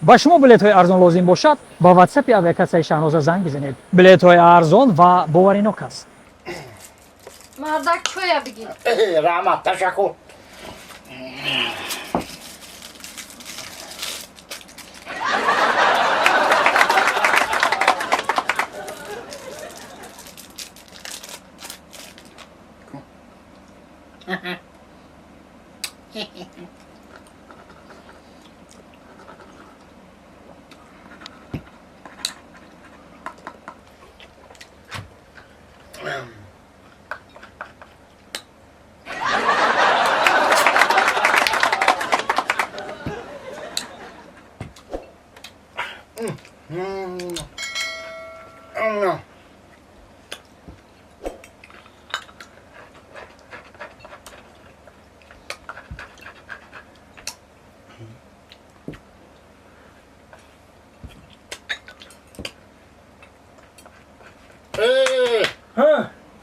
Ба шумо билетҳои арзон лозим бошад, ба ватсапи авиакассаи Шаҳноза занг бизанед. Билетҳои арзон ва боваринок аст. Мардак, чоя бигир. Раҳмат, ташаккур.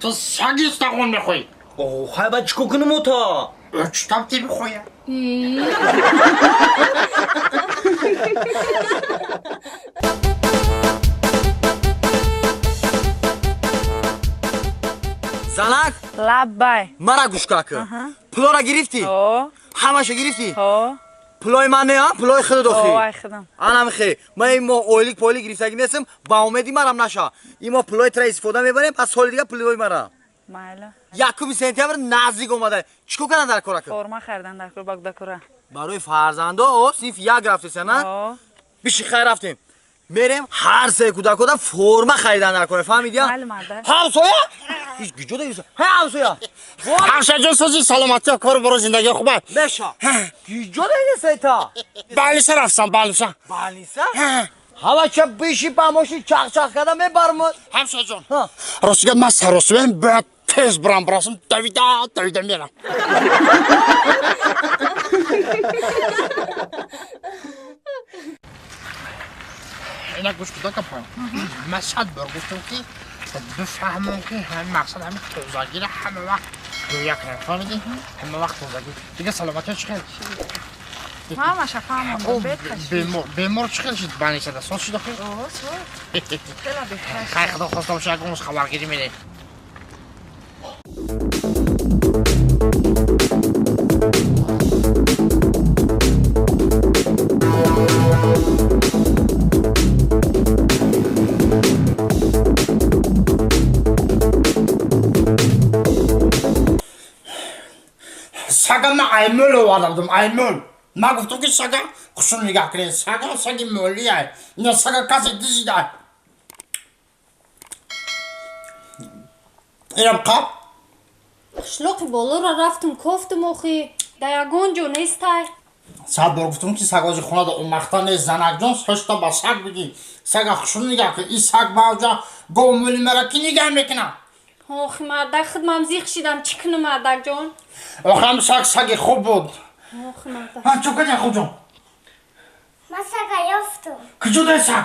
Ту саги стагон мехоҳӣ? Хай, ба чӣ кор кунам ота? Чӣ табти бихоя? Занак. Лаббай. Мара гӯш кака, пулора гирифтӣ? Ҳамаша гирифтӣ? Пулои ман не, пулои худо дохи. Ай худам. Анам хе, ман ин мо ойлик пойлик гирифтагӣ нестам, ба умеди марам наша. Ин мо пулои тра истифода мебарем, пас соли дига пулои мара. Майла. 1 сентябр наздик омада, чӣ кор кардан дар кор, ака? Форма харидан дар кор, багдакура. Барои фарзандо. О, синфи як рафтеса, на? Биши, хай, рафтем, мерем, ҳар се кӯдакода форма харидан дар кора, фаҳмидия? Майли, марда. Ҳамсоя ҳеҷ гиҷо да? Ҳа, ҳамсоя. Ҳамсояҷон, сози, саломатӣ, кору боро, зиндагӣ хуба? Меша, гиҷо да сета? Балниса рафтам, балниса. Балниса? Ҳамача биши, ба мошин чақ-чақ карда мебармад. Ҳамсояҷон, рости гап, ман саросимаем, бояд тез бурам, бирасам, давида давида мерам. Ина гӯш куда, капа, ман 100 бор гуфтам, ки бифаҳмам, ки ҳамин мақсад, ҳамин тозагиро ҳама вақт рӯя кунам, фаҳмидӣ? Ҳама вақт тозагӣ. Дига саломатӣ чӣ хел? Ҳамаша фаҳмондам, беташвиш. Бемор чӣ хел шуд? Банисада соз шуда хел? Хела беҳтар. Хай, худо хоста боша, ягон рӯз хабаргирӣ мерем. Сага ман аймол оварда будам, аймол. Ман гуфтам, ки сага хушун нигаҳ кунед, сага саги молия, ина сага касе дизида. Инам қаб. Қишлоқи болоро рафтум, кофтум, охи дар ягон ҷо нестай. 100 бор гуфтам, ки сагози хонада омахта нест, занакҷон, ҳошта ба саг бигӣ, сага хушун нигаҳ кун. И саг баоҷа гов моли мара ки нигаҳ мекунад? Охи, мардак, худмам зиқ шидам, чӣ кунам, мардакҷон? Охи, ҳам саг саги хуб буд. Охи, мардак. Чо кардӣ, хубҷон? Ман сага ёфтум. Куҷо дай саг?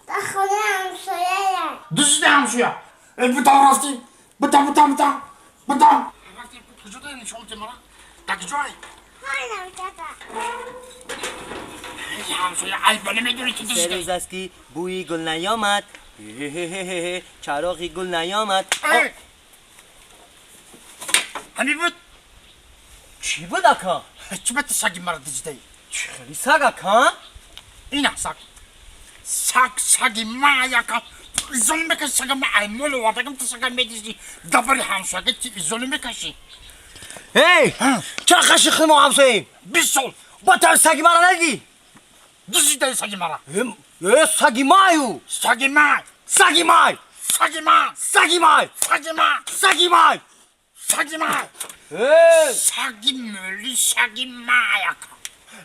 Дар хонаи ҳамсояя. Дузида ҳамсоя? Э, бутав, рафтӣ, бута, бута, бута, бута, куҷо дай, нишон те мара, дар куҷой? Ҳайнам чата. Ҳамсоя айба намедонӣ, ки Се дузида. рӯз аст, ки бӯи гул наёмад, чароғи гул наёмад. Ҳамин буд. Чӣ буд, ака? Чӣ ба ту саги мара дузидаӣ? Чӣ хели саг, ака? Ина саг, саг саги ма яка изолӣ мекаши. Сага ма аймол овардагам, ту сага медизди, дабари ҳамсояга ти изолӣ мекашӣ. Эй, ча қаши худмо ҳамсоем? 20 сол. Ба тар саги мара надидӣ? Дузидаи саги мара. Э, саги маю. Саги май. Саги май. Саги май. Саги май. Саги май. Саги май. Саги май. Э. Саги мӯли, саги май яка.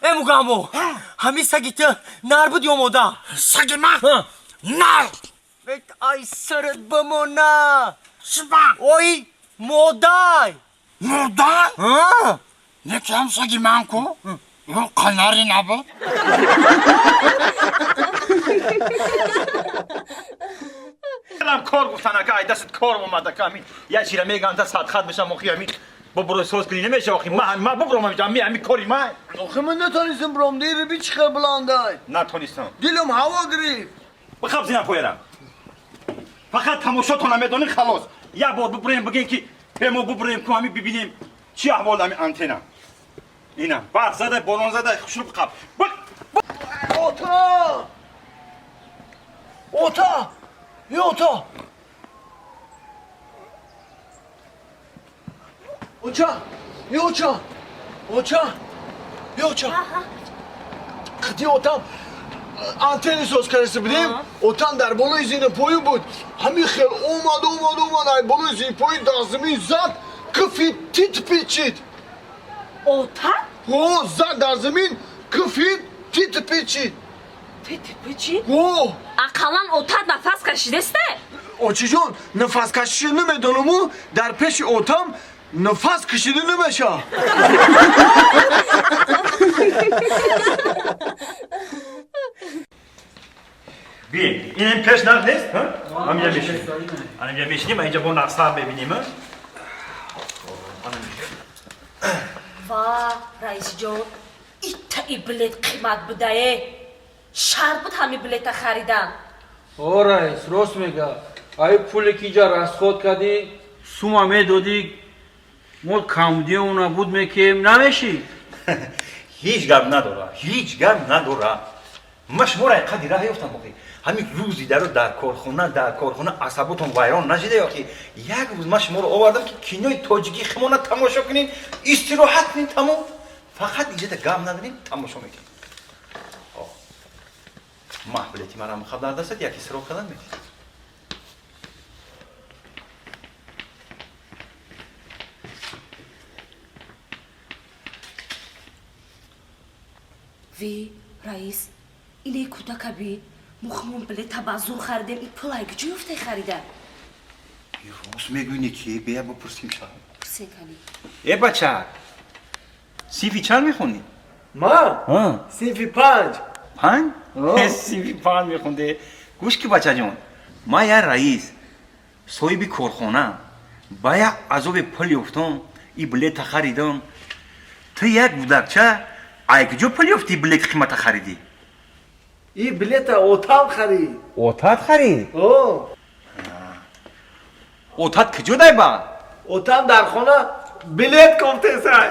Э, мугамбо, ҳамин саги ту нар буд ё мода? Саги май нар. Ай, сарат бимона. Шиба? Ой, модай. Модай? Не, ки ҳам саги ман ку қанари набуд. Кор гуфтан, ака, ай дастат кор омад, ака, ҳамин як чира меган та садхат мешам, охи ҳамин. Бобро соз кунӣ намеша охи. Ма бобро ма ами кори ма. Охи ман натонистам бром дири би чӣ хел баландай. Натонистам. Дилам ҳаво гирифт. Бихаб зина поярам. Фақат тамошотона медонӣ халос. Як бор бибурем бигем ки мо бибурем ку ҳами бибинем чӣ аҳвол ами антена. Ина барф зада борон зада хушрӯ бихаб. Ота! Ота! Ё ота! Оча! Ё оча! Оча! Ё оча! Қити отам антени соз карда будем, отам дар болои зинапоӣ буд. Ҳамин хел омад, омад, омад, ай болои зинапоӣ дар замин зад, кифи тит печид. Ота? О, зад дар замин, кифи тит печид. Тит печид? О! Ақаллан отат нафас кашидесте? Очиҷон, нафас кашиша намедонаму, дар пеши отам нафас кашида намеша. Би, ин пеш нақ нест, ҳа? Ҳаминҷа мешинем. Ҳаминҷа мешинем, инҷа бо нақсар мебинем, ҳа? Ва, раисҷон, иттаи билет қимат будае. Шарт буд ҳами билета харидан. О, раис, рост мега. Ай пуле ки иҷа расход кардӣ, сума медодӣ, мо камдиёна буд мекем, намешӣ? Ҳеҷ гап надора, ҳеҷ гап надора. Ма шуморо қадри раҳ ёфтам охи. Ҳамин рӯзи даро дар корхона асаботон вайрон нашида охи. Як рӯз ма шуморо овардам ки кинои тоҷикӣ химона тамошо кунем, истироҳат кунем, тамом. Фақат иҷода гап надорем, тамошо мекунем. Ма билети маро мехаб дар дастат, яке сироқ кардан метиҳад. Ви, раис, ине кӯдака би, мо хумон билета ба зур харидем, и пулай куҷо ёфтай харида? Рост мегӯйни ки бия бипурсим ша. Пурсен кани. Э бача, синфи чанд мехонӣ? Ма? Синфи 5. 5? Синфи 5 мехонде. Гӯш ки бачаҷон, ма я раис, соҳиби корхона, ба як азоби пул ёфтам, и билета харидам. Ту як кӯдакча ай куҷо пул ёфти билети қимата харидӣ? И билета отам харид. Отат харид? О. Отат куҷо дай ба? Отам дар хона билет кофтесай.